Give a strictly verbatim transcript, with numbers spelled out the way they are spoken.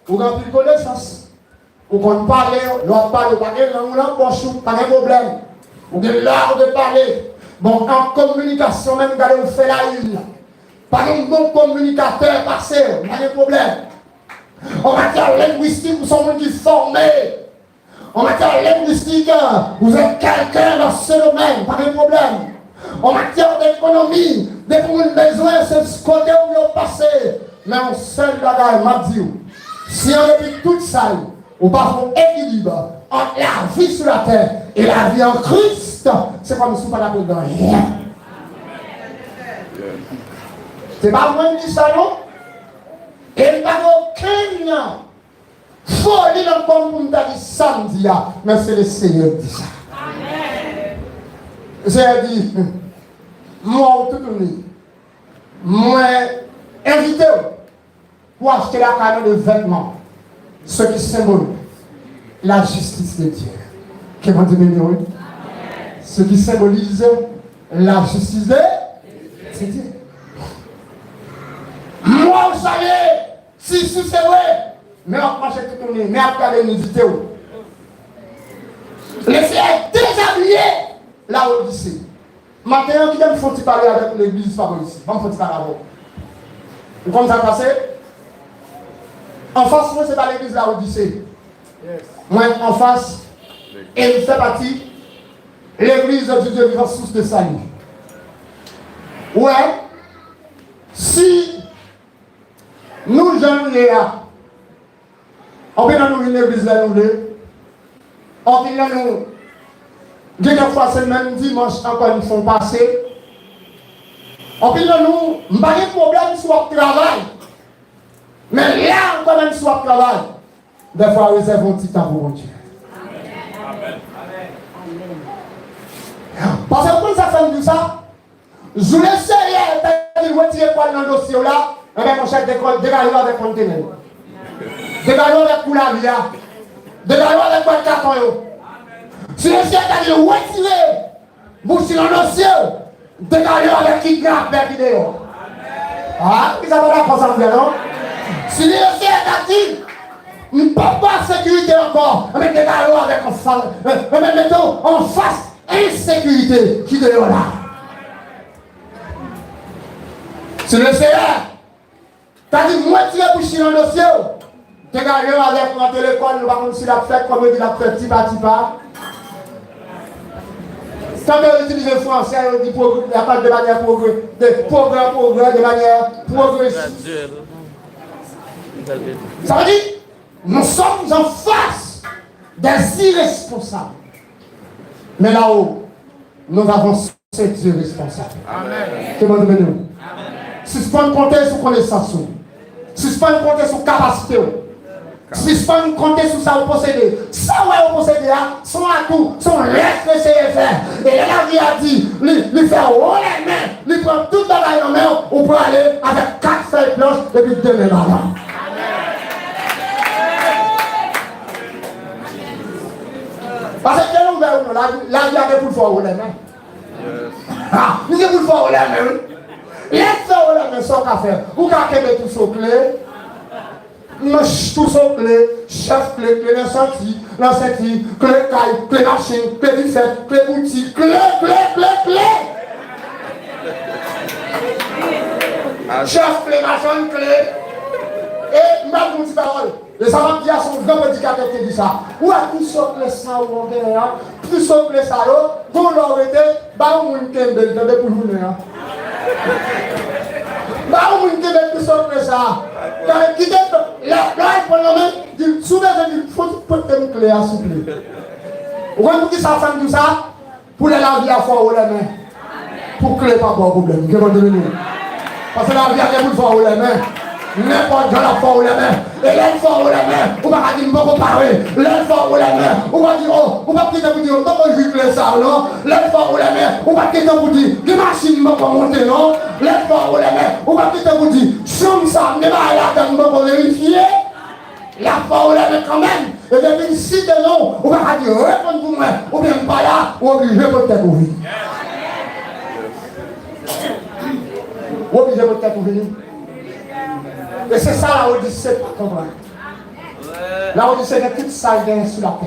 Ou gen anpil konesans. Ou konn pale, lè w ap pale, ou pa gen lang ou nan pòch ou, pa gen pwoblèm. Ou gen lar de parler. Bon, an kominikasyon menm, gade ou fè la une. Pa gen bon kominikatè pase w, pa gen pwoblèm. An matyè lengwistik, ou se yon moun ki fòme. An matyè lengwistik, vous êtes quelqu'un dans ce domaine, pa gen pwoblèm. An matyè de ekonomi, depi moun bezwen, se kote w yo pase. Men yon sèl bagay, m ap di w, si an depi tout sa yo, ou pa fè yon ekilib ant lavi sou latè e lavi an Kris, se kòmsi ou pa t ap gen anyen. Se pa mwen ki di sa, non. E li pa gen okenn foli nan kò m pou m ta di sa m di a, men se Lesenyè ki di sa. Lesenyè di, m wè w toutouni. Mwen envite w pou achte lakay mwen de vètman, ce qui symbolise la justice de Dieu. Ke Bondye beni w, wi. Ce qui symbolise la justice de, de Dieu. M wè w salye, si, si se vre, men w ap mache toutouni, men ap gade nidite w. Lesenyè dezabiye Laodise. Maten an, kite m fè yon ti pale avèk legliz Papa isi. Ban m fè yon ti pale avè w. Ou konn sa k pase? Anfas mwen, se pa legliz Laodise. Mwen anfas, e m fè pati legliz du Dieu vivant, source de salut. Ou wè, si nou jan nou ye a, anpil nan nou vin legliz lè nou vle. Anpil nan nou, gen kèk fwa se menm dimanch ankò n fè w pase. Anpil nan nou, m pa gen pwoblèm si w ap travay. Men la ankò, menm si w ap travay, dèfwa rezève yon ti tan pou Bondye. Paske w konn sa k fè m di w sa? Jou Lesenyè ta di l retire kò l nan dosye w la, enben, monchè, dekò-, degaje w avèk kòntenè yo. Degaje w avèk kou lavi a. Degaje w avèk bwat katon yo. Si Lesenyè ta di l retire bouch li nan dosye w, degaje w avèk kidnapè ki deyò. A, kisa pa dakò sa m fè, non? Si Lesenyè ta di, m p ap ba w sekirite ankò, enben, degaje w avèk anfas, enben, mete w anfas ensekirite ki deyò la. Si Lesenyè ta di, mwen tire bouch li nan dosye w, degaje w avèk rantre lekòl, nou pa konn si l ap fèt, kòm yo di l ap fèt tipa tipa. Tankou yo itilize fransè, yo di progr-, y a parlé de manière progr-, de progrès en progrès, de manière progressive. Sa vle di, nous sommes en face des irresponsables. Mais là-haut, nous avons ce Dieu responsable. Amèn. Ke Bondye beni w. Sispann konte sou konesans ou. Sispann konte sou kapasite w. Sispann konte sou sa ou posede. Sa w wè ou posede a, se yon atou, se yon lès Lesenyè fè. E lè lavi a di, li, li fè wo lèmen, li pran tout bagay nan men w, ou prale avèk kat fèy planch epi de men balan. Paske ke nou vle ou non, lavi, lavi a gen pou l fè w wo lèmen. Ha, li gen pou l fè w wo lèmen, wi. Lè l fè w wo lèmen, sa w ka fè? Ou ka kenbe twouso kle, manch twouso kle, chèf kle, kle nan senti, nan senti, kle kay, kle machin, kle bifèt, kle boutik, kle, kle, kle, kle. Chèf kle, machann kle. E m ap di w ti pawòl. E sa m ap di a, se yon gran predikatè ki te di sa. Ou wè twouso kle sa yo w genyen an, twouso kle sa yo, gon lè w rete, ba yon moun kenbe l, tande, pou jounen an. Ba yon moun kenbe twouso kle sa. Tande, kite, lè, lè w al pran nan men, di l, si w bezwen, di l, fò w pote m kle a, souple. Ou konn poukisa sa m di w sa? Pou lè lavi a fè w wo lèmen, pou kle pa ba w pwoblèm. Ke Bondye beni w. Paske lavi a gen pou l fè w wo lèmen. Nenpòt jan l ap fè w wo lèmen. E lè l fè w wo lèmen, ou pa ka di, "M poko pare." Lè l fè w wo lèmen, ou pa di, "O, ou p ap gen tan pou di, 'M poko jwi kle sa yo, non.'" Lè l fè w wo lèmen, ou pa t gen tan pou di, "Gen machin m poko monte, non." Lè l fè w wo lèmen, ou pa t gen tan pou di, "Chanm sa, m gen bagay ladan m poko verifye." L ap fè w lèmen kanmenm. E depi m site non w, ou pa ka di, "Reponn pou mwen," oubyen, "M pa la," ou oblije pote tèt ou vini. Ou oblije pote tèt ou vini. E se sa Laodise pa konprann. L ap di, Senyè, tout sa l genyen sou latè.